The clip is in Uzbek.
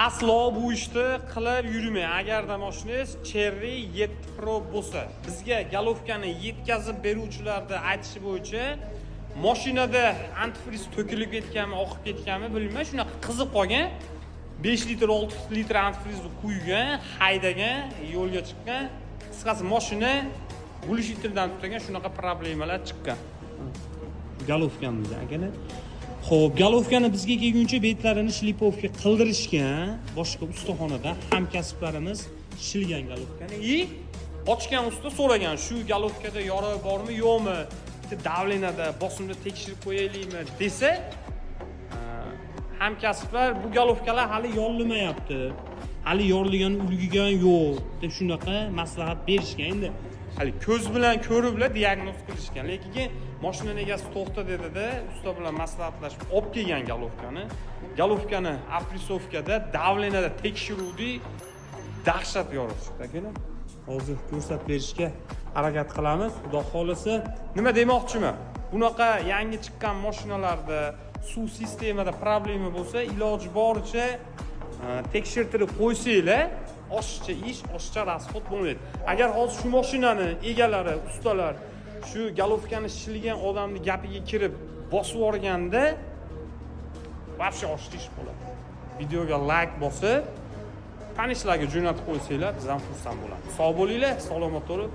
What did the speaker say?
Aslo bu ishni qilib yurmang. Agarda mashinangiz Chery 7 Pro bo'lsa, bizga головка ni yetkazib beruvchilarni aytishi bo'yicha mashinada antifriz to'kilib ketganmi, oqib ketganmi, bilmayman, shunaqa qizib qolgan. 5 litr, 6 litr antifrizni quygan, haydagan, yo'lga chiqqan. Qisqasi, mashina глушитель dan tutagan, shunaqa problemalar chiqqan. Головка miz, akalar. Xo'p, головка ni bizga kelguncha betlarini шлифовка qildirishgan, boshqa ustaxonada hamkasblarimiz shilgan головка ni. И ochgan usta so'ragan, shu головка da yoriq bormi, yo'qmi? Bitta давление da, bosimda tekshirib qo'yaylikmi desa, hamkasblar bu головка lar hali yorilmayapti. Hali yorilgan ulgurgan yo'q deb shunaqa maslahat berishgan. Endi hali ko'z bilan ko'riblar diagnoz qilishgan. Lekin keyin mashinani egasi to'xta dedida, usta bilan maslahatlashib olib kelgan головка ni. Головка ni опрессовка da, давление da tekshiruvdik, dahshat yorib chiqdi, akalar. Hozir ko'rsatib berishga harakat qilamiz, Xudo xohlasa. Nima demoqchiman? Bunaqa yangi chiqqan mashinalarda suv sistemada problema bo'lsa, iloji boricha tekshirtirib qo'ysanglar, oshiqcha ish, oshiqcha расход bo'lmaydi. Agar hozir shu mashinani egalari, ustalar shu головка ni shilgan odamni gapiga kirib bosib yuborganda, вообще oshiqcha ish bo'ladi. Videoga layk bosib, tanishlarga jo'natib qo'ysanglar, biz ham xursand bo'lamiz. Sog' bo'linglar, salomat bo'lib.